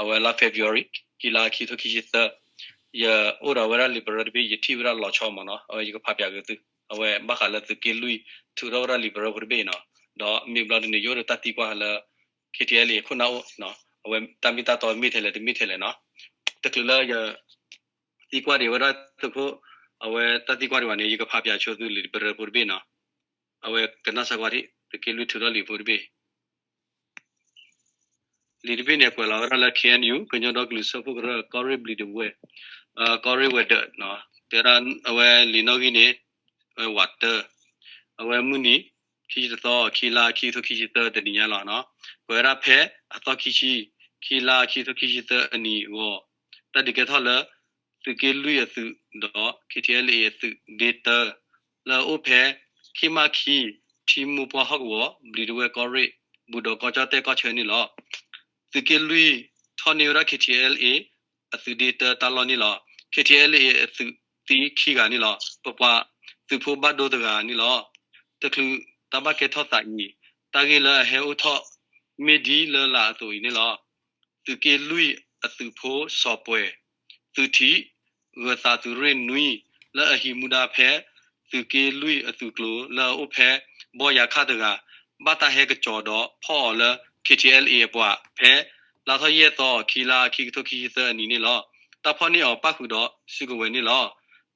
အဝဲလါ February ခံလါခံကထိခံဆံသၢ, ယအိၣ်ဒီးဝဲဒၣ်လံာ်ပရၢတဘ့ၣ် ယထံၣ်ဝဲဒၣ်လီၤဆီမးနီၤ, အဝဲယကဖးပၠးက့ၤသု, အဝဲဘၣ်ဃးလၢသုးက့လွံၢ် ထုးထီၣ်ဝဲဒၣ်လံာ်ပရၢဖိတဘ့ၣ်အံၤနီၤ, ဒီးမ့ၢ်ဘျီဒ်န့ၣ် ယအိၣ်ဒီးတၢ်သံကွၢ်လၢ K T L A အခိၣ်နၢ်အိၣ်, အဝဲတၢ်မ့ၢ်တၢ်တီမ့ၢ်ထဲလဲၣ်တမ့ၢ်ထဲလဲၣ်နီၤ, တချုးလၢယ သံကွၢ်ဒံးဝဲဒၣ်သုးခိၣ်, အဝဲတၢ်သံကွၢ်ဒံးဘၣ်န့ၣ် ယကဖးပၠးဆိသုလံာ်ပရၢဖိတဘ့ၣ်နီၤ, အဝဲကနၣ်စၢ်ကွၢ်ထံၣ် သုးက့လွံၢ်ထုးထီၣ်လံာ်ဖိတဘ့ၣ် လံာ်တဘ့ၣ်န့ၣ် ကွဲးလီၤဝဲဒၣ်လၢ K N U ကညီဒီကလုာ်စၢဖှိၣ်ကရၢ ကီၢ်ရ့ၣ်ဘျံးဒဝဲၢ်, ကီၢ်ရ့ၣ်ဝဲၤဒၢး, တဲဒၣ်အဝဲလံာ်နီၣ်ဂံၢ်န့ၣ်, ဝးတၢ, အဝဲမုၢ်နံၤ, ခံဆံတသီ ခံလါ ခံကထိခံဆံသၢတနံၤညါလီၤ. ကွဲးဝဲဒၣ်ဖဲအသီခံဆံ, ခံလါ ခံကထိခံဆံသၢအနံၤအဂီၢ်, တၢ်ဒုးကဲထီၣ်လၢ သုးက့လွံၢ်အသုးဒီး K T L A အသုးဒ့တၢ လၢအအိၣ်ဖဲ ခ့ၣ်မၢ်ခံ ထံမိၢ်ပှၢ်ဟီၣ်ကဝီၤ ဘျံးဒဝဲၢ်ကီၢ်ရ့ၣ် ဘူးဒီးကီၢ်ကၠီၣ်တဲၣ်ကီၢ်ဆၢန့ၣ်လီၤ. သုးက့လွံၢ်ထီၣ်န့ၢ်ဝဲဒၣ် K T L A အသုးဒ့တၢတၢ်လီၢ်န့ၣ်လီၤ. K T L A အသုးသံခံဂၤန့ၣ်လီၤ. ပပှၤသုးဖိဘၣ်ဒိတဂၤန့ၣ်လီၤ. တချုးတၢ်ဘၣ်ကဲထီၣ်သးအံၤ, တၢ်ဂ့ၢ်လၢအဟဲအိၣ်ထီၣ်မ့ၢ်ဒ်လၢလာ်အသိးအံၤန့ၣ်လီၤ. သုးက့လွံၢ်အသုးဖိစီၤပှဲၤ, သုးထံး, ဂၢၤသးသုးရ့ၣ်နွံ လၢအဟံးမူဒါဖဲ သုးက့လွံၢ်အသုးကျိၤလၢအအိၣ်ဖဲ ဘီယၤခၣ်တဂၤ, ဘၣ်တၢ်ဟဲကစီၤဒီးဖီၣ်အီၤလၢ K T L A အပှၤ ဖဲ လါထီၣ်ယဲၢ်သီ ခံလါ ခံကထိခံဆံသၢအနံၤန့ၣ်လီၤ. တၢ်ဖီၣ်န့ၢ်အီၤပၣ်ဃုာ်ဒီးစုကဝဲၤန့ၣ်လီၤ.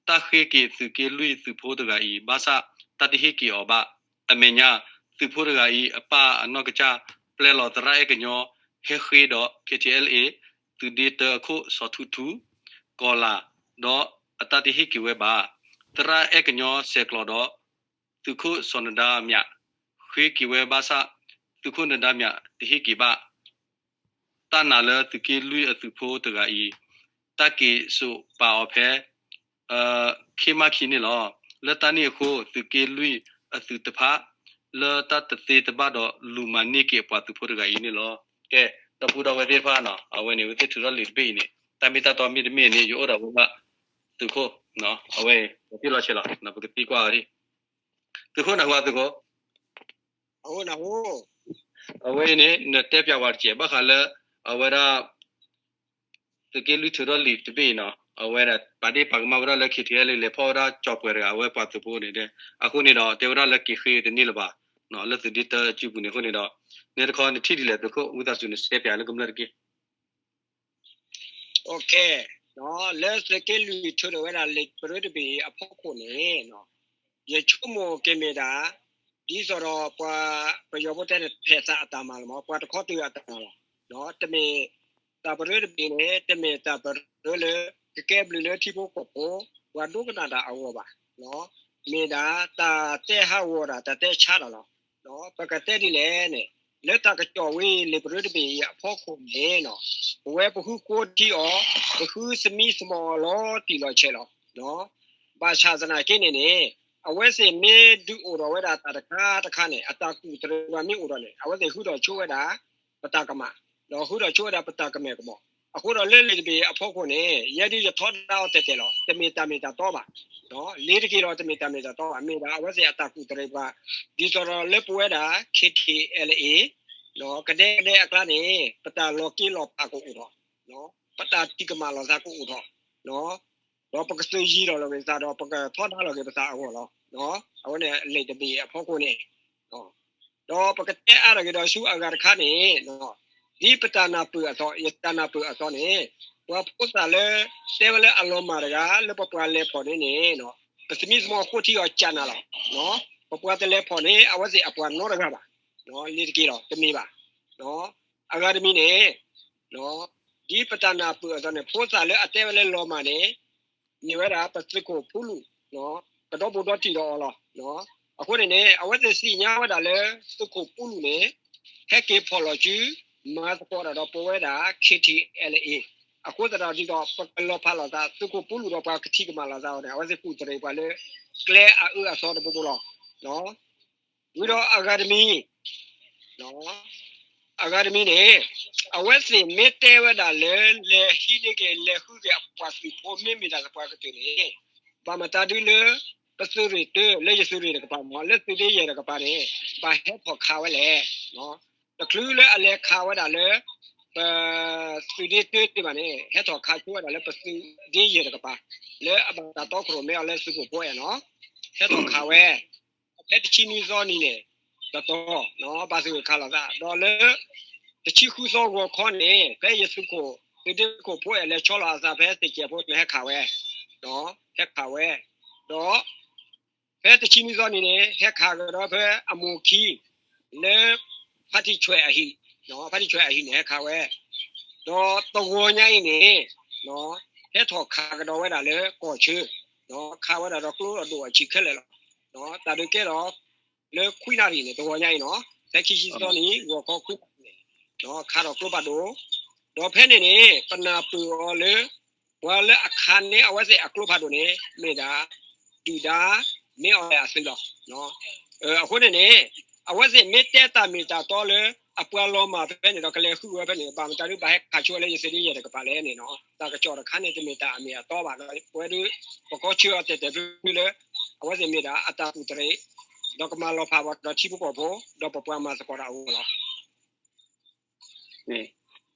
တၢ်ဃ့က့ၤသုးက့လွံၢ်သုးဖိတဂၤအံၤ ဘၣ်ဆၣ်တၢ်တဟ့ၣ်က့ၤအီၤဘၣ်. အမဲာ်ညါ သုးဖိတဂၤအံၤ အပၢ်အနီၢ်ကစၢ် ပျဲလီၤသရၣ်အဲၣ်ကညီ ဟဲဃ့ဒီး K T L A သုးဒ့တၢအခိၣ်စီၤထူထူ ကီၤလၤ, ဒီးအတၢ်တဟ့ၣ်က့ၤဝဲဘၣ်. သရၣ်အဲၣ်ကညီဆဲးကျိးဒီး သုးခိၣ်စီၤနဒါမျး ဃ့က့ၤဝဲဘၣ်ဆၣ် သုးခိၣ်နဒါမျးတဟ့ၣ်က့ၤဘၣ်. တၢ်နာ်လၢသုးက့လွံၢ်အသုးဖိတဂၤအံၤ တၢ်က့ၤစိာ်ပာ်အီၤဖဲ ခ့ၣ်မၢ်ခံန့ၣ်လီၤ. လၢတၢ်န့ၣ်အဃိ သုးက့လွံၢ်အသုးတဖၣ် လၢတၢ်တသ့တဘၣ်ဒီးလူၤမၤန့ၢ်က့ၤအပှၤသုးဖိတဂၤအံၤန့ၣ်လီၤ. ကဲ, ဒီပုၢ်ဒီဝဲၢ်သ့ၣ်တဖၣ်နီၤ, အဝဲန့ၣ် ဝဲသ့ၣ်ထုးထီၣ်လံာ်တဘ့ၣ်အံၤန့ၣ် တၢ်မ့ၢ်တၢ်တီမ့ၢ်တမ့ၢ်န့ၣ် ယအိၣ်ဒီးဝဲဘၣ်သုးခိၣ်, အဝဲ ပထံၣ်လီၤဆဲးလီၤ ပကသံကွၢ်အီၤဒ် သုးခိၣ်နၢ်ဟူဧါသုးခိၣ် အဝဲအံၤန့ၣ် နတဲပၠးဝဲတကဲး ဘၣ်ဃးလၢ အဝဲဒၣ် သုးက့လွံၢ်ထုးထီၣ်လံာ်တဘ့ၣ်အံၤနီၤ, အဝဲဒၣ်ပာ်ဒ့ၣ်ပာ်ကမၣ်ဝဲဒၣ်လၢ K T L A လဲၤဖီၣ်ဝဲဒၣ်ကၠီၤပှဲၤတဂၤ အဝဲပှၤသုးဖိန့ၣ်ဒီး အဃိန့ၣ်ဒီး တဲဝဲဒၣ်လၢက့ၤဃ့တန့ၢ်လၢၤဘၣ် လၢသုးဒ့တၢစုပူၤန့ၣ်အဃိန့ၣ်ဒီး န့ၣ်တခီနထံၣ်ဒ်လဲၣ်သုးခိၣ် ဝံသးစူၤနတဲပၠးလၢကမျၢၢ်တက့ၢ်. လၢသုးက့လွံၢ်ထုးထီၣ်ဝဲဒၣ်လံာ်ပရၢတဘ့ၣ်အဖီခိၣ်န့ၣ် ယဆိကမိၣ်က့ၤမ့ၢ်ဒၣ် ဒ်သိးဒီးပှၤ ပယီၤဖိတဲန့ၣ် ဖဲးသးအတၢ်မၤလီၤမး ပှၤတခီတုၤအတၢ်မၤလီၤ. တမ့ၢ်တၢ်ပရၢတဘ့ၣ်န့ၣ် တမ့ၢ်တၢ်ပရၢလၢ ကကဲဘျုးလၢထံဖိကီၢ်ဖိ ပှၤဒိကနၣ်တၢ်အဂီၢ်ဘၣ်. မ့ၢ်ဒၣ်တၢ်တဲဟးဂီၤတၢ် တၢ်တဲဆါတၢ်လီၤ. ပကတဲဒ်လဲၣ်န့ၣ် လၢတၢ်ကစီၣ်ဝဲလံာ်ပရၢတဘ့ၣ်အံၤအဖီခိၣ်န့ၣ် ပဝဲပဃုကိးထံအီၤ ပဃုသမံသမိးအီၤလီၤတံၢ်လီၤဆဲးလီၤ. ဘၣ်ဆၣ်သနာ်က့န့ၣ်န့ၣ် အဝဲသ့ၣ်မ့ၢ်ဒုးအိၣ်ထီၣ်ဝဲဒၣ်တၢ်တခါတခါန့ၣ် အတၢ်ကူၣ်တရံးပှၤမ့ၢ်အိၣ်ထီၣ်န့ၣ် အဝဲသ့ၣ်ဃုထီၣ်ဆိဝဲဒၣ် ပတၢ်ကမၣ်, ဒီးဃုထီၣ်ဆိဝဲဒၣ်ပတၢ်ကမဲာ်ကမီၤ. အဃိဒီးလၢလံာ်တဘ့ၣ်အဖီခိၣ်န့ၣ် ယဲဒၣ်ယထီဒါအီၤတဲာ်တဲာ်လီၤ. တမ့ၢ်တၢ်မ့ၢ်တၢ်တီဘၣ်. လ့ၤတက့ၢ်လီၤ တမ့ၢ်တၢ်မ့ၢ်တၢ်တီဘၣ်. မ့ၢ်ဒၣ်အဝဲသ့ၣ်အတၢ်ကူၣ်တရံးပှၤ ဒ်သိးဒီးလၢပဝဲဒၣ် K T L A ကဒဲကဒဲအကျါန့ၣ် ပတၢ်လီၤက့ၤလီၤဖးကအိၣ်ထီၣ်, ပတၢ်ထံၣ်ကမၣ်လီၤသးကအိၣ်ထီၣ်, ဒီးပကသုးယံၤလီၤလီၤက့ၤပသးဒီး ပကထီဒါလီၤက့ၤပသးအဂီၢ်လီၤ. အဝဲန့ၣ်လံာ်တဘ့ၣ်အဖီခိၣ်န့ၣ် ဒီးပကတဲအါထီၣ်က့ၤဒီးဆူအဂၤတခါန့ၣ် ဒ်ပတၢ်နၢ်ပၢၢ်အသိး ယတၢ်နၢ်ပၢၢ်အသိးန့ၣ် ပှၤဖိသၣ်လၢ တဲဝဲလၢအလီၤမၢ်တဂၤ လၢပပှၤလဲၤဖီၣ်န့ၣ်န့ၣ် ပသမံသမိးဃိထံအီၤကၢ်နၤလီၤ. ပပှၤတလဲၤဖီၣ်န့ၣ် အဝဲသ့ၣ်အပှၤနီတဂၤဘၣ်. လ့ၤတက့ၢ်လီၤ တမ့ၢ်ဘၣ်. အဂၤတမံၤန့ၣ် ဒ်ပတၢ်နၢ်ပၢၢ်အသိးန့ၣ် ဖိသၣ်လၢအတဲဝဲလၢလီၤမၢ်န့ၣ် မ့ၢ်ဝဲဒၣ်ပသုးခိၣ်ပူလူး ကဒီဘူးဒီတံၢ်ဒီးအီၤလီၤ. အဃိန့ၣ်န့ၣ် အဝဲသ့ၣ်သ့ၣ်ညါဝဲဒၣ်လၢ သုးခိၣ်ပူလူးန့ၣ် ဟဲက့ၤဖီၣ်လီၤစု မၤသကိးတၢ်ဒီးပဝဲဒၣ် K T L A အဃိသတးဒီး ဒ်သိးပကလီၤဖးလိာ်သး သုးခိၣ်ပူလူးဒီးပှၤကထံၣ်ကမၣ်လိာ်သးအီၤန့ၣ် အဝဲသ့ၣ်ကူၣ်တရံးပှၤလၢ ကျဲအအၢအသီတဘိဘိလီၤ. ဝံၤဒီးအဂၤတမံၤ အဂၤတမံၤန့ၣ် အဝဲသ့ၣ်မ့ၢ်တဲဝဲဒၣ်လၢ လဲၤဟံးန့ၢ်က့ၤ လဲၤဃုက့ၤအပှၤသုးဖိ မ့မ့ၢ်တၢ်သပှၢ်ကတၢၢ်န့ၣ် ဘၣ်မတၤဒုလၢ ပသုးရ့ၣ်တၢ လၢယသုးရ့ၣ်တကပၤမ့ၢ် လၢသုးဒ့ယဲၢ်တကပၤန့ၣ် ဘၣ်ဟဲဖီၣ်ခးဝဲလဲၣ်. တချုးလၢအလဲၤခးဝဲဒၣ်လၢ ပသုးဒ့တၢတ့ၢ်ဘၣ်န့ၣ် ဟဲထီၣ်ခးဆိဝဲဒၣ်လၢပသုးဒ့ယဲၢ်တကပၤ လၢအဘၣ်တၢ်တီခိၣ်ရိၣ်မဲအီၤလၢသုးခိၣ်ဖိအဲၣ်နီၤ, ဟဲထီၣ်ခးဝဲ ဖဲတဆံနွံသီနံၤန့ၣ် တတီၤ ဘၣ်သုးခးလိာ်သး ဒီးလၢ တဆံဃုသီဂီၤခီန့ၣ် ဖဲယသုးခိၣ် သုးဒ့ခိၣ်ဖိအဲၣ်လဲၤဆီလီၤအသးဖဲသ့ၣ်ကဲးဖိန့ၣ် ဟဲခးဝဲ ဟဲခးဝဲ ဒီး ဖဲတဆံနွံသီနံၤန့ၣ် ဟဲခးကဒီးဖဲအမိၢ်ခံ လၢ ဖါတံၢ်ဆွဲၣ်အဟံၣ်, ဖါတံၢ်ဆွဲၣ်အဟံၣ်န့ၣ် ဟဲခးဝဲ, ဒီးတဂီၤညါအံၤန့ၣ် ဟဲထီၣ်ခးကဒီးဝဲဒၣ်လၢကီၢ်ဆၢ, ခးဝဲဒၣ်ဒီးကျိဒီးဒိၣ်အဆံးခဲလၢာ်လီၤ. တၢ်ဒုးကဲထီၣ် လၢခွံနၣ်ရံၣ်န့ၣ် တဂီၤညါအံၤနီၤ, ဖဲခံဆံသီနံၤ ဂီၤခီခွံနၣ်ရံၣ်န့ၣ် ခးထီၣ်ကျိဖးဒိၣ်, ဒီးဖဲန့ၣ်န့ၣ် ပနၢ်ပၢၢ်အီၤလၢ ပှၤလၢအခးန့ၢ်အဝဲသ့ၣ်အကျိဖးဒိၣ်န့ၣ် မ့ၢ်ဒၣ် ဒုၣ်ဒါ မ့ၢ်အီၤလဲၣ်အသုးလီၤ. အဃိန့ၣ်န့ၣ် အဝဲသ့ၣ်မ့ၢ်တဲတၢ်မ့ၢ်တၢ်တီလၢ အပှၤလီၤမၢ်ဖဲန့ၣ်ဒီး ကလဲၤဃုဝဲဖဲန့ၣ် ဘၣ်မတၤဒုးဘၣ်ဟဲခးဆိဝဲလၢယသုးဒ့ယဲၢ်တကပၤလဲၣ်န့ၣ်နီၤ, တၢ်ကစီၣ်တခါန့ၣ် တမ့ၢ်တၢ်အမ့ၢ်အတီဘၣ်ဒီး ပဝဲဒုး ပကီၢ်ဆၢအီၤတဲာ်တဲာ်ဖျုဖျုလၢ အဝဲသ့ၣ်မ့ၢ်ဒၣ်အတၢ်ကူၣ်တရံး ဒီးကမၤလီၤဖးပှၤဒီးထံဖိကီၢ်ဖိ ဒီးပပှၤမၤသကိးတၢ်အဂီၢ်လီၤ.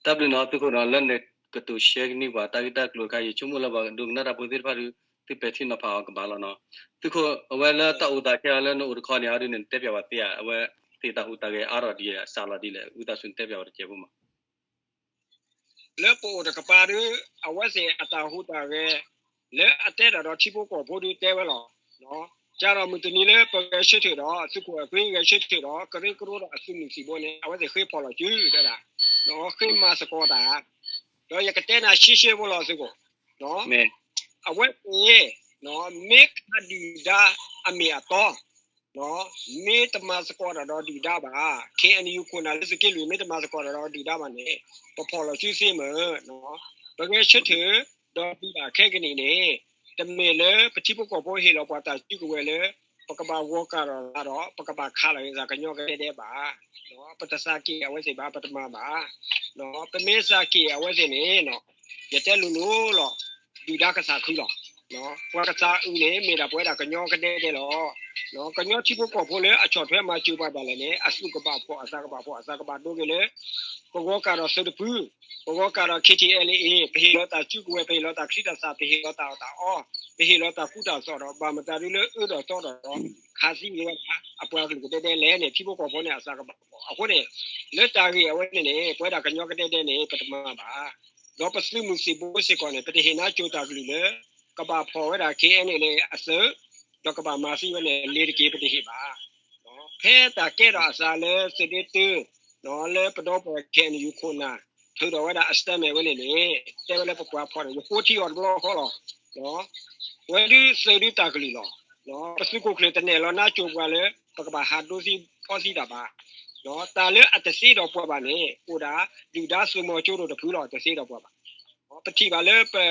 တၢ်ဘျုးနီၤသုးခိၣ်နီၤ လၢနကတိၤရှဲကနံၣ်ပှၤတၢ်ဂ့ၢ်တၢ်ကျိၤတခါ ယဆိကမိၣ်လၢပှၤဒိကနၣ်တၢ်ဖိသ့ၣ်တဖၣ်ဒုး သုပဲာ်ထံနီၤဖးအီၤကဘၣ်လီၤနီၤ. သုးခိၣ် အဝဲလၢတၢ်အိၣ်သးခဲအံၤလၢနအိၣ်တခီန့ၣ် အဒုးန့ၣ် နတဲပၠးဝဲသ့ဧါ, အဝဲသ့ၣ်တၢ်ဟူးတၢ်ဂဲၤအါထီၣ်ဒ်လဲၣ် စှၤလီၤဒ်လဲၣ် ဝံသးစူၤနတဲပၠးဝဲတစဲးဖိမး. လၢပအိၣ်တကပၤဒုး အဝဲသ့ၣ်အတၢ်ဟူးတၢ်ဂဲၤ လၢအတဲတၢ်ဒီးထံဖိကီၢ်ဖိဒုးတဲဝဲလီၤ. ကဒီးမုၢ်တနံၤလၢပဂဲၤဆၢထၢၣ်ဒီး သုးခိၣ်အဲၣ်ခွံဂဲၤဆၢထၢၣ်ဒီး ကရၢကရိဒီးအသုးမုၢ်သံၣ်ဘိန့ၣ် အဝဲသ့ၣ်ဃ့ဖီၣ်လီၤစုတဲဒၣ်, ဃ့မၤသကိးတၢ်, ဒီးယကတဲနၤရှဲရှဲဖိလီၤသုးခိၣ်, အဝဲသ့ၣ် မ့ၢ်ခးဒုၣ်ဒါအမ့ၢ်အတီ မ့ၢ်တမၤသကိးတၢ်ဒီးဒုၣ်ဒါဘၣ်, ခ့ၣ်အဲၣ်ယူၣ်ခိၣ်နၢ်လၢသုးက့လွံၢ် မ့ၢ်တမၤသကိးတၢ်ဒီးဒုၣ်ဒါဘၣ်န့ၣ် ပဖီၣ်လီၤစုသ့မ့ၢ်, ပဂဲၤဆၢထၢၣ် ဒီးဒုးတၢ်ခဲကနံၣ်န့ၣ် တမ့ၢ်လၢပထံဖိကီၢ်ဖိဟ့ၣ်လီၤပှၤတၢ်စုကဝဲၤလၢ ပကဘၣ်ဂီၤကၢ်ဒီးတၢ်ဒီး ပကဘၣ်ခးလီၤက့ၤသးကညီကဒဲဒဲဘၣ်. ပတသးက့ၤအဝဲသ့ၣ်ဘၣ် ပတမၤဘၣ်. ပမ့ၢ်သးက့ၤအဝဲသ့ၣ်န့ၣ် ယတဲလိၤလိၤလီၤ, ဒုၣ်ဒါကသးခုလီၤ. ပှၤကသးအုးန့ၣ် မ့ၢ်ဒၣ်ပဝဲဒၣ်ကညီကဒဲဒဲလီၤ. ကညီထံဖိကီၢ်ဖိလၢအဆီၣ်ထွဲမၤစၢၤပှၤဒၣ်လဲာ်န့ၣ် အသူၣ်ကဘၣ်ဖှီၣ် အသးကဘၣ်ဖှီၣ် အသးကဘၣ်ဒိက့ၤလၢ ပဂီၤကၢ်ဒီးသုးတဖု, ပဂီၤကၢ်ဒီး ခ့ၣ်ထံၣ်အဲၣ်လ့ၣ်အ့ၣ်, ပဟ့ၣ်လီၤတၢ်စုကဝဲၤ, ပဟ့ၣ်လီၤတၢ်ချံတၢ်သၣ်, ပဟ့ၣ်လီၤတၢ်အီၣ်တၢ်အီ, ပဟ့ၣ်လီၤတၢ်ကူတၢ်သိးဒီး ဘၣ်မတၤဒုးလၢအၢဒီးသီဒီး ခးသံဝဲဒၣ် အပှၤကလုာ်ကဒဲဒဲလဲၣ်န့ၣ် ထံဖိကီၢ်ဖိန့ၣ်အသးကဘၣ်ဖှီၣ်. အဃိန့ၣ် လၢတၢ်ဂ့ၢ်အဝဲန့ၣ်န့ၣ် ပဝဲဒၣ်ကညီကဒဲဒဲန့ၣ် ပတမၤဘၣ်. ဒီးပသုးမုၢ်သံၣ်ဘိစ့ၢ်ကီးန့ၣ် ပတဟ့ၣ်နါစိၤတၢ်ကလုၢ်လၢ ကဘၣ်ဖီၣ်ဝဲဒၣ် ခ့ၣ်အဲၣ်ယူၣ်အသုး, ဒီးကဘၣ်မၤသံဝဲန့ၣ် လ့ၤတက့ၤ ပတဟ့ၣ်ဘၣ်. ဖဲတၢ်ကဲထီၣ်အသးလၢသုးဒ့တၢ လၢပဒီပုၢ်ဝဲၢ် ခ့ၣ်အဲၣ်ယူၣ် ခိၣ်နၢ် ထုးထီၣ်ဝဲဒၣ်အ statement ဝဲန့ၣ်န့ၣ် တဲဝဲလၢပပှၤဖီၣ်န့ၣ် ယကိးထံအီၤတဘျီဃီလီၤ. ပဝဲဒုးသုးဒုးတၢ်ကလုၢ်လီၤ. ပသုးခိၣ်ကျၢၢ်တနဲၣ်လီၤနါစိၤပှၤလၢ ပကဘၣ်ဟးဒိသံဖီသံတၢ်ဘၣ်. တၢ်လၢအတသ့ဒီးပှၤဘၣ်န့ၣ် အိၣ်ဒၣ်ဒုၣ်ဒါသုးမီၤစိရိၤတဖုလီၤ တသ့ဒီးပှၤဘၣ်. ပထံၣ်ဘၣ်လၢပ ထံ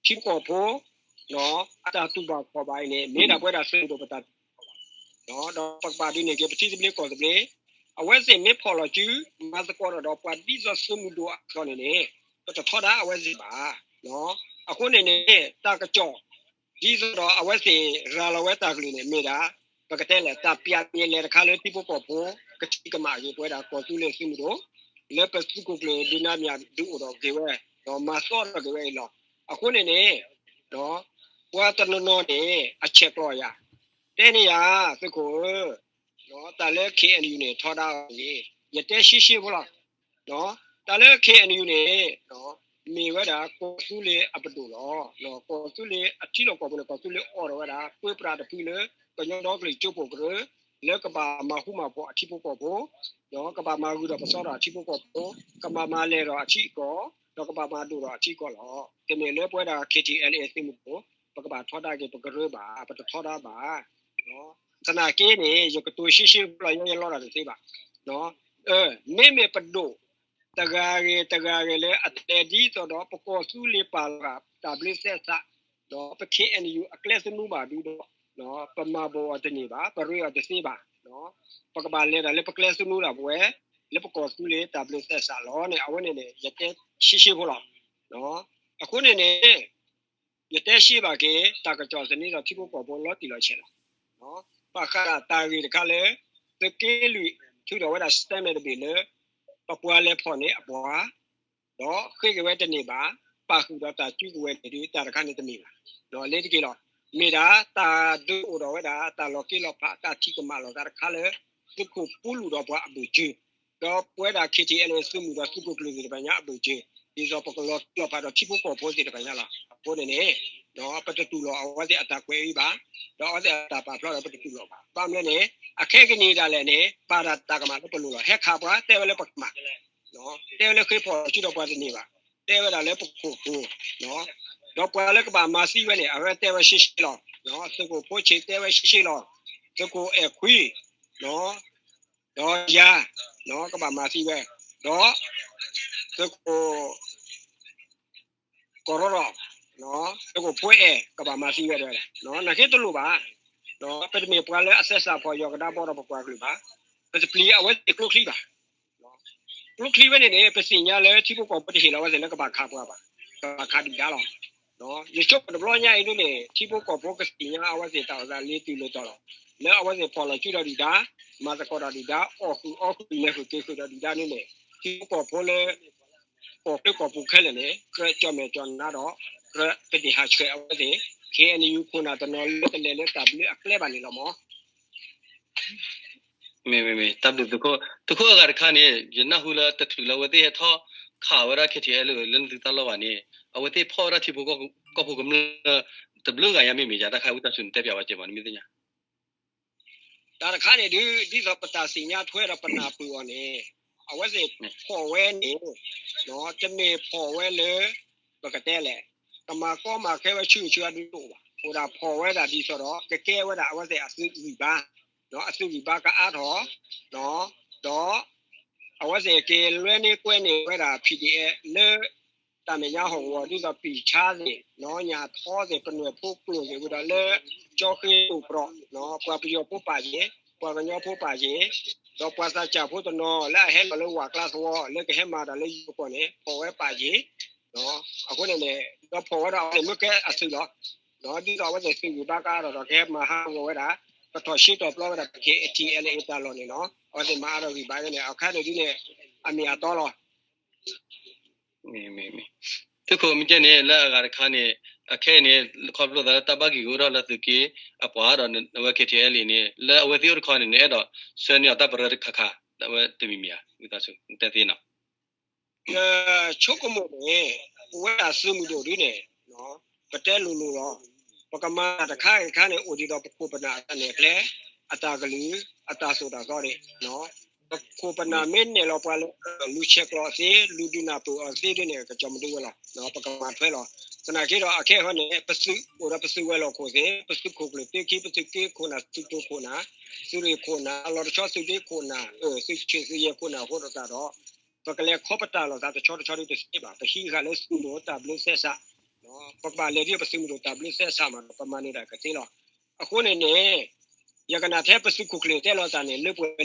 ဖိကီၢ်ဖိ အတၢ်တူၢ်ဘၣ်ခီၣ်ဘၣ်အံၤန့ၣ် မ့ၢ်ဒၣ်ပဝဲဒၣ်သုးမုၢ်ဒိၣ်ပတၢ်တူၢ်ဘၣ်ခီၣ်ဘၣ်, ဒီးပကဘၣ်ဒုးန့ၢ်က့ၤပထံသဘျ့ကီၢ်သဘျ့, အဝဲသ့ၣ်မ့ၢ်ဖီၣ်လီၤစု မၤသကိးတၢ်ဒီးပှၤဒ်သိးသုးမုၢ်ဒိၣ်အသိးန့ၣ်န့ၣ် ပတထီဒါအဝဲသ့ၣ်ဘၣ်. အဃိန့ၣ်န့ၣ် တၢ်ကစီၣ် ဒ်သိးဒီးအဝဲသ့ၣ်ရၤလီၤဝဲတၢ်ကလုၢ်န့ၣ် မ့ၢ်ဒၣ် ပကတဲလဲၣ် တၢ်ပျးပျဲလဲၤတခါလၢထံဖိကီၢ်ဖိ ကထံၣ်ကမၣ်က့ၤပဝဲဒၣ်ကီၢ်သူလ့ၤသုးမုၢ်ဒိၣ် လၢပသုးခိၣ်ကျၢၢ်ဒုးနါမၠးဒုးအိၣ်ထီၣ်က့ၤဝဲ ဒီးမၤသီထီၣ်က့ၤဝဲအံၤလီၤ. အဃိန့ၣ်န့ၣ် ပှၤတနီၤနီၤန့ၣ် အဆဲးကျိးယၤ တဲန့ၢ်ယၤ သုးခိၣ်ဧၢ, တၢ်လၢ ခ့ၣ်အဲၣ်ယူၣ် န့ၣ် ထီဒါအီၤန့ၣ် ယတဲရှဲရှဲဖိလီၤ. တၢ်လၢ ခ့ၣ်အဲၣ်ယူၣ် န့ၣ် မ့ၢ်ဝဲဒၣ်ကီၢ်သူလ့ၤအပဒိၣ်လီၤ. ကီၢ်သူလ့ၤအထံလီၢ်ကီၢ်ပူၤန့ၣ် ကီၢ်သူလ့ၤအိးထီၣ်ဝဲဒၣ် ပၢပြးတဖုလၢ ကညီဒီကလုာ်ကၠိဖိၣ်ကရၢ လၢကဘၣ်မၤဃူမၤဖိးအထံဖိကီၢ်ဖိ, ဒီးကဘၣ်မၤဂုာ်ဒီးပသီဒီးအထံဖိကီၢ်ဖိ, ကဘၣ်မၤလဲၢ်ဒီးအထံအကီၢ်, ဒီးကဘၣ်မၤဒိၣ်ဒီးအထံအကီၢ်လီၤ. တမ့ၢ်လၢပဝဲဒၣ် ခ့ၣ်ထံၣ်အဲၣ်လ့ၣ်အ့ၣ် သုးမုၢ်ဒိၣ် ပကဘၣ်ထီဒါက့ၤပကရၢဘၣ်, ပတထီဒါဘၣ်. သနာ်က့န့ၣ် ယကတိၤရှဲရှဲဖိလီၤ ယဲယလီတၢ်တသ့ဘၣ်. မ့မ့ၢ်ပဒိၣ် တဂၤဂ့ၤတဂၤဂ့ၤလၢအတဲဒ်သိးဒီး ပကီၢ်သူလ့ၤပာ်လီၤတၢ်ဘျၢသဲစး, ဒီးပ ခ့ၣ်အဲၣ်ယူၣ် အကျဲသနူဘၣ်ဒုဒီး ပမၤဘိးအီၤတန့ၢ်ဘၣ်, ပရ့အီၤတသ့ဘၣ်. ပကဘၣ်လဲၤတၢ်လၢပကျဲသနူတၢ်ပဝဲ လၢပကီၢ်သူလ့ၤတၢ်ဘျၢသဲစးလီၤန့ၣ် အဝဲန့ၣ်န့ၣ် ယတဲရှဲရှဲဖိလီၤ. အဃိန့ၣ်န့ၣ် ယတဲရှဲဘၣ်က့ၤ တၢ်ကစီၣ်သန့ဒီးထံဖိကီၢ်ဖိလီၤတံၢ်လီၤဆဲးလီၤ. ဘၣ်ဃးဒၣ်တၢ်ဂ့ၢ်တခါလၢ သုးက့လွံၢ်ထုးထီၣ်ဝဲဒၣ် statement တဘ့ၣ်လၢ ပပှၤလဲၤဖီၣ်န့ၢ်အပှၤ ဒီးဃ့က့ၤဝဲတန့ၢ်ဘၣ်, ပာ်ဃုာ်ဒီးတၢ်စုကဝဲၤန့ၣ်ဒုး တၢ်တခါန့ၣ်တမ့ၢ်ဘၣ်. လၢတက့ၢ်လီၤ. မ့ၢ်ဒၣ်တၢ်ဒုးအိၣ်ထီၣ်ဝဲဒၣ် တၢ်လီၤက့လီၤဖး တၢ်ထံၣ်ကမၣ်လိာ်သးတခါလၢ သုးခိၣ်ပူလူဒီးပှၤအဘၢၣ်စၢၤ, ဒီးပဝဲဒၣ် ခ့ၣ်ထံၣ်အဲလ်အ့ သုးမုၢ်ဒီးသုးခိၣ်ကျၢၢ်သ့ၣ်တဖၣ်ညါအဘၢၣ်စၢၤ, ဒ်သိးပကလီၤက့လီၤဖးဒီးထံဖိကီၢ်ဖိသ့ၣ်တဖၣ်ညါလီၤ. အဃိန့ၣ်န့ၣ် ပတတူၢ်လိာ်အဝဲသ့ၣ်အတၢ်ကွဲးအံၤဘၣ်, ဒီးအဝဲသ့ၣ်အတၢ်ပာ်ဖျါဒီးပတတူၢ်လိာ်ဘၣ်. ဘၣ်မနုၤလဲၣ်န့ၣ် အခဲကနံၣ်ဒၣ်လဲာ်န့ၣ် ပာ်တၢ်တၢ်ကမၣ်လၢပလိၤလီၤ. ဟဲခးပှၤတဲဝဲလၢပကမၣ်, တဲဝဲလၢဃ့ဖီၣ်စုဒီးပှၤတန့ၢ်ဘၣ်, တဲဝဲဒၣ်လၢပခိၣ်ပူၤ, ဒီးပှၤလၢကဘၣ်မၤသံဝဲန့ၣ် အဝဲတဲဝဲရှဲရှဲလီၤ. သုးခိၣ်ဖိဆ့းတဲဝဲရှဲရှဲလီၤ. သုးခိၣ်အဲၣ်ခွံ, ဒီးယၤ, ကဘၣ်မၤသံဝဲ, ဒီး သုးခိၣ် ကီၢ်ရီရီ, သုးခိၣ်ဖိအဲၣ် ကဘၣ်မၤသံဝဲဒၣ်, နာ်က့တလိၣ်ဘၣ်. ပတမ့ၢ်ပှၤလၢအသဲစးဖီၣ်ယီၢ်ကဒါဘီဒီးပပှၤကလုာ်ဘၣ်. ပတပျံၤအဝဲသ့ၣ်ကျိချံဘၣ်. ကျိချံဝဲန့ၣ်န့ၣ် ပသ့ၣ်ညါလၢထံဖိကီၢ်ဖိတဟ့ၣ်လီၤအဝဲသ့ၣ်လၢကဘၣ်ခးပှၤဘၣ်, ကဘၣ်ခးဒုၣ်ဒါလီၤ. ယဆိကမိၣ်တဘျီညါအံၤဒ်န့ၣ် ထံဖိကီၢ်ဖိကသ့ၣ်ညါအဝဲသ့ၣ်တၢ်အိၣ်သးလ့တုၤလၢတီၤလီၤ. လၢအဝဲသ့ၣ်ဖီၣ်လီၤစုဒီးဒုၣ်ဒါ, မၤသကိးဒီးဒုၣ်ဒါ, အီၣ်ဃုာ်အီဃုာ် မဲာ်ဃုာ်က့ၤဃုာ်ဒီးဒုၣ်ဒါန့ၣ်န့ၣ် ထံဖိကီၢ်ဖိလၢ ကီၢ်ချၢကီၢ်ပူၤခဲလၢာ်န့ၣ် ကြၢးကၠီၣ်မဲာ်ကၠီၣ်နါဒီး ကြၢးကတ့ၢ်ဟးဆှဲးအဝဲသ့ၣ် ခ့ၣ်အဲၣ်ယူၣ် ခိၣ်နၢ်တနီၤလၢတလဲၤလၢတၢ်ဘျၢအကျဲဘၣ်န့ၣ်လီၤမး. မ့ၢ် မ့ၢ် မ့ၢ် တၢ်ဘျုးသုးခိၣ်, သုးခိၣ်အဂၤတခါန့ၣ် ယနၢ်ဟူလၢတချုးလၢအဝဲသ့ၣ်ဟဲထီၣ်ခးဝဲဒၣ် ခ့ၣ်ထံၣ်အဲလ့ လၢနသုတၢ်လီၢ်ဘၣ်န့ၣ် အဝဲသ့ၣ်ဖီၣ်ဝဲဒၣ်ထံဖိကီၢ်ဖိကမျၢၢ် တဘျုးဂၤညါမ့ၢ်မ့ၢ်ယါ တၢ်ခါဝံသးစူၤနတဲပၠးဝဲကဲမး နမ့ၢ်သ့ၣ်ညါ တၢ်တခါန့ၣ်ဒုး ဒ်သိးပတၢ်သ့ၣ်ညါထွဲဒီးပနၢ်ပၢၢ်အီၤန့ၣ် အဝဲသ့ၣ်ဖီၣ်ဝဲန့ၣ် တမ့ၢ်ဖီၣ်ဝဲလၢ ပကတဲလဲၣ် ကမၤကီမၤခဲဝဲဆူၣ်ဆူၣ်အဒုးတအိၣ်ဘၣ်. အိၣ်ဒၣ်ဖီၣ်ဝဲဒၣ်ဒ်သိးဒီး ကကဲဝဲဒၣ်အဝဲသ့ၣ်အသုးဂံၢ်ဘါ, အသုးဂံၢ်ဘါကအါထီၣ် ဒီး အဝဲသ့ၣ်က့ၤလွဲန့ၢ်ကွဲန့ၢ်ဝဲဒၣ် PDF လၢ တၢ်မဲာ်ညါဟီၣ်ကဝီၤ ဒ်သိးပံာ်ဆါသ့ၣ်, ညၣ်ထီသ့ၣ်, ပနွဲၣ်ဖိကျိၣ်သ့ၣ်ဝံၤဒီးလၢ ကၠီဃ့ၢ်အိၣ်ပြီး, ပှၤပယီၤဖိပာ်က့ၤ, ပှၤကညီဖိပာ်က့ၤ, ဒီးပှၤသးစၢ်ဖိတနီၤလၢအဟဲလီၤလၢဝၤကျါသဝီ လၢကဟဲမၤတၢ်လၢယိၤကီၢ်န့ၣ် ဖီၣ်ဝဲပာ်က့ၤ, အဃိန့ၣ်န့ၣ် ဒီးဖီၣ်ဝဲဒီးအဝဲသ့ၣ်မ့ၢ်ကဲအသုးလီၤ. ဒ်သိးအဝဲသ့ၣ်သုးဂံၢ်ဘါကအါထီၣ်ဒီး ကဟဲမၤဟးဂီၤဝဲဒၣ် ကထီၣ်ရှ့ထီၣ်ပျီဝဲဒၣ် ခ့ၣ်ထံၣ်အဲလ့ တၢ်လီၢ်န့ၣ်လီၤ. အဝဲသ့ၣ်မၤအါထီၣ်ဂံၢ်ဘါန့ၣ် အခါန့ၣ်ဒ်န့ၣ် အမ့ၢ်အတီလီၤ. မ့ၢ် မ့ၢ် မ့ၢ် သုးခိၣ်မ့ၢ်ကဲန့ၣ် လၢအဂၤတခါန့ၣ် အခဲအံၤန့ၣ် ခီဖျိသးလၢတၢ်ဘၣ်က့ၤကအိၣ်ထီၣ်လၢသုးက့အပှၤဒီး အဝဲ ခ့ၣ်ထံၣ်အဲလ့ န့ၣ် လၢအဝဲသ့ၣ်အိၣ်တခီန့ၣ် နအဲၣ်ဒိးဆှၢန့ၢ်အီၤတၢ်ပရၢတခါခါ အဝဲတမံၤမံၤဧါ ဝံသးစူၤ နတဲသ့နီၤ. ယဆိကမိၣ်န့ၣ် ပဝဲဒၣ်သုးမုၢ်ဒိၣ်ဒ်န့ၣ် ပတဲလိၤလိၤလီၤ. ပကမၤတၢ်တခါဂ့ၤတခါန့ၣ် အိၣ်ဒံးဒီးပခိၣ်ပနၢ်အတၢ်နဲၣ်ကျဲ အတၢ်ကလုၢ် အတၢ်သိၣ်တၢ်သီန့ၣ် ပခိၣ်ပနၢ်မ့ၢ်နဲၣ်လီၤပှၤလၢ လူၤဆဲးကျိးသ့ လူၤဒုးနၢ်ပၢၢ်အီၤသ့ဒ်န့ၣ် ကစီၤမဒုဝဲလီၤ. ပကမၤထွဲလီၤ. သနာ်က့ဒီး အခဲအံၤန့ၣ် ပသုးအိၣ်ဒီးပသုးဝဲၤလီၢ်ခိၣ်သ့ၣ် ပသုးခိၣ်ကျၢၢ်သုးခံ ပသုးက့ခိၣ်နၢ် သုးရ့ၣ်ခိၣ်နၢ် အလီၢ်တဆီသုးဒ့ခိၣ်နၢ် သုးဆံးသုးယဲၢ်ခိၣ်နၢ်အဃိသတးဒီး ပကလဲၤခီပတာ်လိာ်သးတဆီတဆီဒ်တသ့ဘၣ်. ပဟံးဃာ်လၢသုးမုၢ်ဒိၣ်တၢ်ဘျၢသဲစး ပကဘၣ်လဲၤဒ်ပသုးမုၢ်ဒိၣ်တၢ်ဘျၢသဲစးမးဒီး ပမၤန့ၢ်ဒၣ်ကသ့လီၤ. အဃိန့ၣ်န့ၣ် ယကနၣ်ထဲပသုးခိၣ်ကျၢၢ်တဲလိာ်သးန့ၣ် လၢပှဲၤ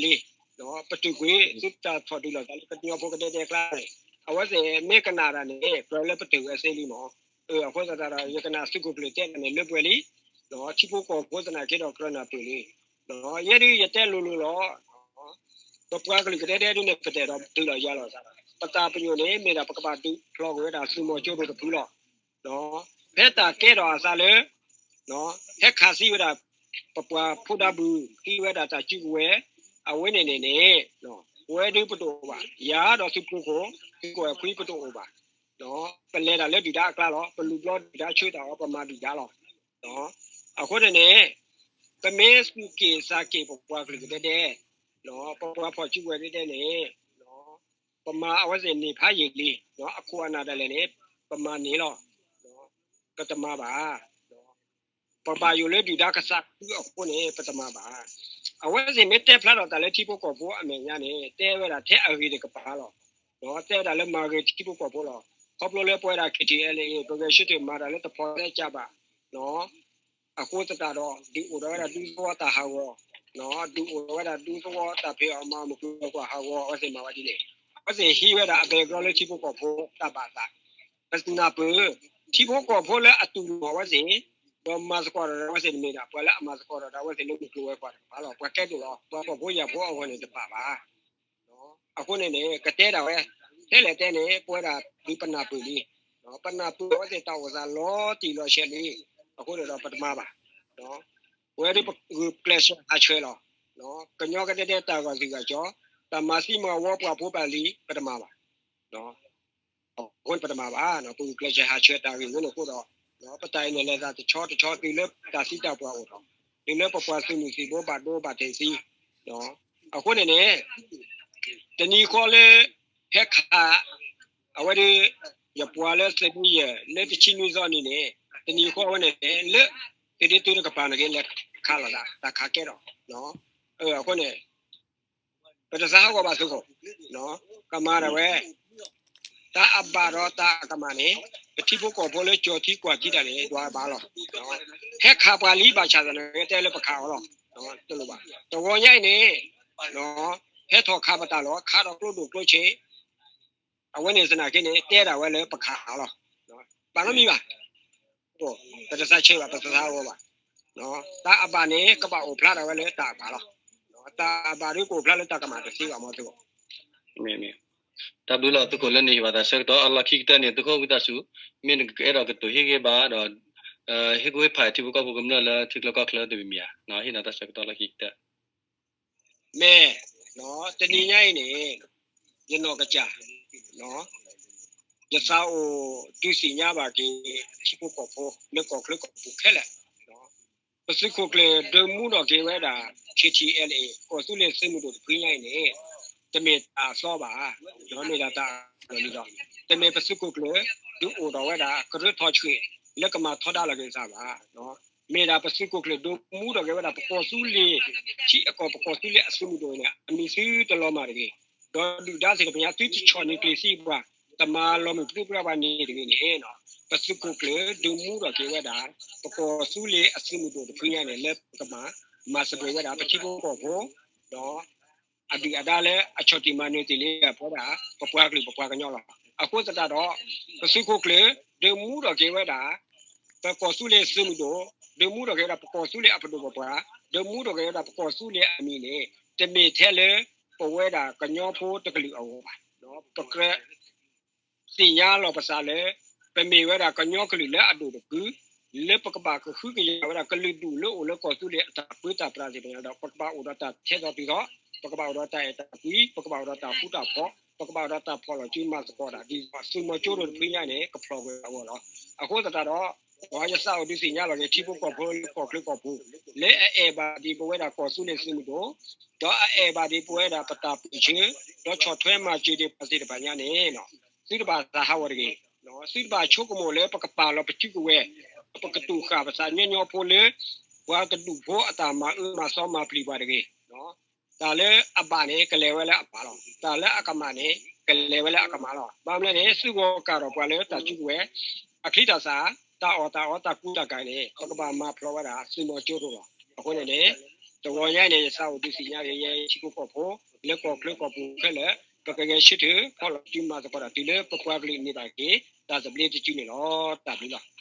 လံ. ပတုာ်ကွံာ် သုတၢ်ထီၣ်ဒုးလိာ်သးလၢကညီဖိကဒဲကဒဲအကျါန့ၣ် အဝဲသ့ၣ်မ့ၢ်ကနၣ်တၢ်န့ၣ် ကြၢးလၢပတုာ်ဝဲသ့လံမး. အဃိသတးဒီး ယကနၣ်သုးခိၣ်ကျၢၢ်တဲတၢ်န့ၣ် လၢပှဲၤလံ. ထံဖိကီၢ်ဖိသနာ်က့ဒီးကြၢးနၢ်ပၢၢ်လံ. ယဲဒုးယတဲလိၤလိၤလီၤ. ပပှၤကလုာ်ကဒဲဒဲဒ်န့ၣ် ပတအဲၣ်ဒိးတုၤလီၤယၤလိာ်သးဘၣ်. ပတၢ်ပညိၣ်န့ၣ် မ့ၢ်ဒၣ်ပကဘၣ်ဒုးဖျိးကွံာ်ဝဲဒၣ်သုးမီၤကၠိဒိၣ်တဖုလီၤ. ဖဲတၢ်ကဲထီၣ်အသးလၢ ဟဲခးသံဝဲဒၣ် ပပှၤဖိဒါဘုး သံဝဲဒၣ်တၢ်စုကဝဲၤ အဝဲန့ၣ်န့ၣ်န့ၣ် ပဝဲဒုးပတအိၣ်ဘၣ်. ယၤဒီးသုးခိၣ်ခိၣ် သုးခိၣ်အဲၣ်ခွံပတအိၣ်ဘၣ်. ပလဲၤတၢ်လၢဒုၣ်ဒါအကျါလီၤ. ပလူၤဘျီဒုၣ်ဒါဆှၢတၢ်အီၤ ပမၤဒုၣ်ဒါလီၤ. အဃိန့ၣ်န့ၣ် ပမ့ၢ်သူၣ်က့ၣ်သးက့ၣ်ပပှၤကလုာ်ကဒဲဒဲ ပပှၤဖီၣ်စုကဝဲၤဒဲဒဲန့ၣ် ပမၤအဝဲသ့ၣ်န့ၢ်ဖးယံာ်လံ. အခိၣ်အနၢ်ဒၣ်လဲာ်န့ၣ် ပမၤန့ၢ်လီၤ. ပတမၤဘၣ်. ပဘၣ်ယိၣ်လၢဒုၣ်ဒါကသးခုအဃိန့ၣ် ပတမၤဘၣ်. အဝဲသ့ၣ်မ့ၢ်တဲဖျါထီၣ်တၢ်လၢထံဖိကီၢ်ဖိအမဲာ်ညါန့ၣ် တဲဝဲဒၣ်ထဲအဂ့ၤတကပၤလီၤ. တဲဝဲဒၣ်လၢမၤဂ့ၤထံဖိကီၢ်ဖိလီၤ. ခီဖျိလၢပဝဲဒၣ် ခ့ၣ်ထံၣ်အဲလ့ ပဂဲၤဆၢထၢၣ်မၤတၢ်လၢတဖိးသဲကၢ်ဘၣ် အဃိသတးဒီး ဒုးအိၣ်ထီၣ်ဝဲဒၣ်ဒူသဝီတၢ်ဟးဂီၤ, ဒုးအိၣ်ထီၣ်ဝဲဒၣ်ဒူသဝီတၢ်ဖံးအီၣ်မၤအီၣ်မုၢ်ကျိၤဝဲၤကွာ်ဟးဂီၤ အဝဲသ့ၣ်မၤဝဲဒ်န့ၣ်. အဝဲသ့ၣ်ဟံးဝဲဒၣ်အ background လၢထံဖိကီၢ်ဖိတၢ်ဘၣ်သး. ပနၢ်ပၢၢ် ထံဖိကီၢ်ဖိလၢအတူၢ်လိာ်အဝဲသ့ၣ် ဒီးမၤသကိးဒီးအဝဲသ့ၣ်န့ၣ်မ့ၢ်ဒၣ် ပှၤလၢအမၤသကိးဒီးအဝဲသ့ၣ်လၢမုၢ်ကျိၤဝဲၤကွာ်တကပၤလီၤ. ပှၤကဲဒိၣ်လီၤ. ပှၤဖှီၣ်ဖိယာ်ဖိအဂီၢ်န့ၣ်တဘၣ်ဘၣ်. အဃိန့ၣ်န့ၣ် ကတဲဒၣ်ဝဲ ထဲလဲၣ်တဲန့ၣ် ပဝဲဒၣ်ဒုးပနၢ်ပၢၢ်လံ, ပနၢ်ပၢၢ်အဝဲသ့ၣ်တၢ်အိၣ်သးလီၤတံၢ်လီၤဆဲးလံ, အဃိန့ၣ်ဒီးပတမၤဘၣ်. ပဝဲဒၣ်ပဂုာ်ကျဲးစၢးဟးဆှဲးလီၤ. ကညီကဒဲဒဲတၢ်ဂီၤသံၣ်ဂီၤကၠီ, တၢ်မၤသံမၤဝီပှၤဖိပှၤလံၤ ပတမၤဘၣ်. အဃိန့ၣ်ပတမၤဘၣ်, ပဂုာ်ကျဲးစၢးဟးဆှဲးတၢ်ဂ့ၢ်ဝဲန့ၣ်အဃိဒီး ပတၢ်အံၤန့ၣ်လဲၤသးတဆီတဆီတုၤလၢတၢ်သံတၢ်ပှၢ်အိၣ်ထီၣ်, တုၤလၢပပှၤသုးမုၢ်သံၣ်ဘိဘၣ်ဒိဘၣ်ထံးသံ. အဃိန့ၣ်န့ၣ် တနံၤဃီလၢ ဟဲခး အဝဲဒၣ် ယပှၤလၢသုးဒ့ယဲၢ် လၢတဆံနွံသီနံၤန့ၣ် တနံၤဃီဝဲန့ၣ် လၢ သုးဒ့တုတကပၤန့ၣ်က့ လဲၤခးလိာ်သး တၢ်ခးကဲထီၣ်. အဃိန့ၣ် ပတသးဟးဂီၤဘၣ်သုးခိၣ်, ကမၤဒၣ်ဝဲ တၢ်အဘၣ်ဒီးတၢ်အကမၣ်န့ၣ် ပထံဖိကီၢ်ဖိလၢကၠီၤထံကွၢ်ထံတၢ်န့ၣ် ဒွးဘၣ်လီၤ. ဟဲခးပှၤလံဘၣ်ဆၣ်သနာ်က့ တဲလၢပခးအီၤလီၤ. တလိၣ်ဘၣ်. တဂီၤညါအံၤန့ၣ် ဟဲထီၣ်ခးပတၢ်လီၤ ခးဒီးကျိဒိၣ်ကျိဆံး အဝဲန့ၣ်သနာ်က့န့ၣ် တဲဒၣ်ဝဲလၢပခးအီၤလီၤ. ဘၣ်နီတမံၤဘၣ်. ပတသးဆဲးဘၣ် ပတသးဟးဂီၤဘၣ်. တၢ်အဘၣ်န့ၣ် ကဘၣ်အိၣ်ဖျါဒၣ်ဝဲလၢတၢ်အကမၣ်လီၤ. တၢ်အဘၣ်ဒ်ကအိၣ်ဖျါလၢတၢ်ကမၣ်တသ့ဘၣ်မ့ၢ်သုးခိၣ်. တၢ်ဘျုးလီၤသုးခိၣ်လၢနဟ့ၣ်ဘၣ်တၢ်ဆၢကတီၢ် အလီၢ်ခံကတၢၢ်န့ၣ် သုးခိၣ်ဝံသးစူၤ မ့ၢ်နကအဲၣ်ဒိးကတိၤဟ့ၣ်ဂံၢ်ဘါဒီး ဟ့ၣ်ကူၣ်ဟ့ၣ်ဖးထံဖိကီၢ်ဖိကမျၢၢ်လၢထံချၢကီၢ်ချၢတမံၤမံၤဧါ, ဟ့ၣ်နၤတၢ်ဆၢကတီၢ်လီၢ်ခံကတၢၢ်. မ့ၢ် တနံၤညါအံၤန့ၣ် ယနီၢ်ကစၢ် ယသးအိၣ်ဒုးသ့ၣ်ညါဘၣ်က့ၤ ထံဖိကီၢ်ဖိ လၢကီၢ်ချၢကီၢ်ပူၤခဲလၢာ်, ပသုးခိၣ်ကျၢၢ်ဒုးမူထီၣ်က့ၤဝဲဒၣ် ခ့ထံၣ်အဲလ်အ့ၣ် ကီၢ်သူလ့ၤသုးမုၢ်ဒိၣ်တဖုညါအံၤန့ၣ် တမ့ၢ်တၢ်အသီဘၣ်, မ့ၢ်ဒၣ်တၢ်အလီၢ်လံဒီး တမ့ၢ်ပသုးခိၣ်ကျၢၢ် ဒုးအိၣ်ထီၣ်ဝဲဒၣ်ကရၢထီၣ်ဆှံ လၢကမၤထီဒါလီၤက့ၤအသးဘၣ်. မ့ၢ်ဒၣ်ပသုးခိၣ်ကျၢၢ်ဒုးမူထီၣ်က့ၤဝဲဒၣ် ပကီၢ်သူလ့ၤ ထံအကီၢ် ပကီၢ်သူလ့ၤအသုးမုၢ်ဒိၣ်န့ၣ် အမံၤသုတလီၤမၢ်တဂ့ၤ, ဒီးဒုၣ်ဒါသ့ၣ်တဖၣ်ညါ သုတဆီၣ်န့ၢ်ကျ့ၤသံပှၤ တမၤလီၤမုၢ်ပြံပြါပှၤန့ၣ်တဂ့ၤန့ၣ် ပသုးခိၣ်ကျၢၢ်ဒုးမူထီၣ်က့ၤဝဲဒၣ် ပကီၢ်သူလ့ၤအသုးမုၢ်ဒိၣ်တဖုညါန့ၣ် လၢပကမၤ မၤစၢၤဝဲဒၣ် ပထံဖိကီၢ်ဖိ ဒီး အဒုၣ်အဒါလၢအဆီၣ်တံၢ်မၤနၢၤတ့ၢ်လံအပဝဲဒၣ် ပပှၤကလုာ်ပပှၤကညီလီၤ. အဃိသတးဒီး ပသုးခိၣ်ကျၢၢ် ဒုးမူထီၣ်က့ၤဝဲဒၣ် ပကီၢ်သူလ့ၤသုးမုၢ်ဒိၣ်, ဒုးမူထီၣ်က့ၤဝဲဒၣ် ပကီၢ်သူလ့ၤအပဒိၣ်ပပှၢ်, ဒုးမူထီၣ်က့ၤဝဲဒၣ် ပကီၢ်သူလ့ၤအမံၤန့ၣ် တမ့ၢ်ထဲလၢ ပဝဲဒၣ်ကညီဖိတကလုာ်အဂီၢ်ဘၣ်. ပကြၢး သ့ၣ်ညါလီၤပသးလၢ ပမ့ၢ်ဝဲဒၣ်ကညီကလုာ်လၢအဒိၣ်တဖု လၢပကဘၣ်ကဟုကယာ်ဝဲဒၣ်ကလုာ်ဒူၣ်လၢအိၣ်လၢကီၢ်သူလ့ၤအတၢ်ပၢတၢ်ပြးသ့ၣ်တဖၣ်ညါဒီး ပကဘၣ်အိၣ်ဒီးတၢ်ထဲသိးတုၤသိး, ပကဘၣ်အိၣ်ဒီးတၢ်အဲၣ်တၢ်ကွံ, ပကဘၣ်အိၣ်ဒီးတၢ်ဃူတၢ်ဖိး, ပကဘၣ်အိၣ်ဒီးတၢ်ဖီၣ်လီၤစုမၤသကိးတၢ် ဒ်သိးသုးမီၤကၠိဒိၣ်တဖုညါန့ၣ် ကဖျီၣ်ကွံာ်အဂီၢ်လီၤ. အဃိသတးဒီး ယသးအိၣ်ဒုးသ့ၣ်ညါလီၤက့ၤ ထံဖိကီၢ်ဖိလၢကီၢ်ချၢကီၢ်ပူၤ လၢအအဲၣ်ဘၣ်ဒံးပဝဲဒၣ်ကီၢ်သူလ့ၤသုးမုၢ်ဒိၣ်, ဒီးအအဲၣ်ဘၣ်ဒံးပဝဲဒၣ်ပတၢ်ပၢၢ်ဆၢ, ဒီးဆီၣ်ထွဲမၤစၢၤဒံးပှၤသ့ၣ်တဖၣ်ညါန့ၣ် သုတဘၣ်သးဟးဂီၤတဂ့ၤ. သုတဘၣ်ဆိကမိၣ်လၢပကပာ်လီၤပစုကဝဲၤ, ပကတူၢ်ဃာ်ပသးညီညီဖိလၢ ပှၤတဒူၣ်ဖိအတၢ်မၤအၢမၤသီမၤပျံၤပှၤတဂ့ၤ. တၢ်လၢအဘၣ်န့ၣ် ကလဲၤဝဲလၢအဘၣ်လီၤ. တၢ်လၢအကမၣ်န့ၣ် ကလဲၤဝဲလၢအကမၣ်လီၤ. ဘၣ်မနုၤလဲၣ်န့ၣ် သုဂီၢ်ကၢ်ထီၣ်ပှၤလၢတၢ်စုကဝဲၤ အချံတၢ်သၣ်, တၢ်အီၣ်တၢ်အီ, တၢ်ကူတၢ်ကၤန့ၣ် ပကဘၣ်မၤဖျီၣ်ဝဲဒၣ်သုးမီၤကၠိဒိၣ်လီၤ. အဃိန့ၣ်န့ၣ် တဂီၤညါအံၤန့ၣ် ယသးအိၣ်ဒုးသ့ၣ်ညါက့ၤ ယဲထံဖိကီၢ်ဖိ လၢကီၢ်ချၢကီၢ်ပူၤခဲလၢာ် ပကဂဲၤဆၢထၢၣ်ဖီၣ်လီၤစုမၤသကိးတၢ် တုၤလၢပပှၤကလုာ်န့ၢ်ဘၣ်က့ၤ တၢ်သဘျ့တစုန့ၣ်လီၤ. တၢ်ဘျုးလီၤ.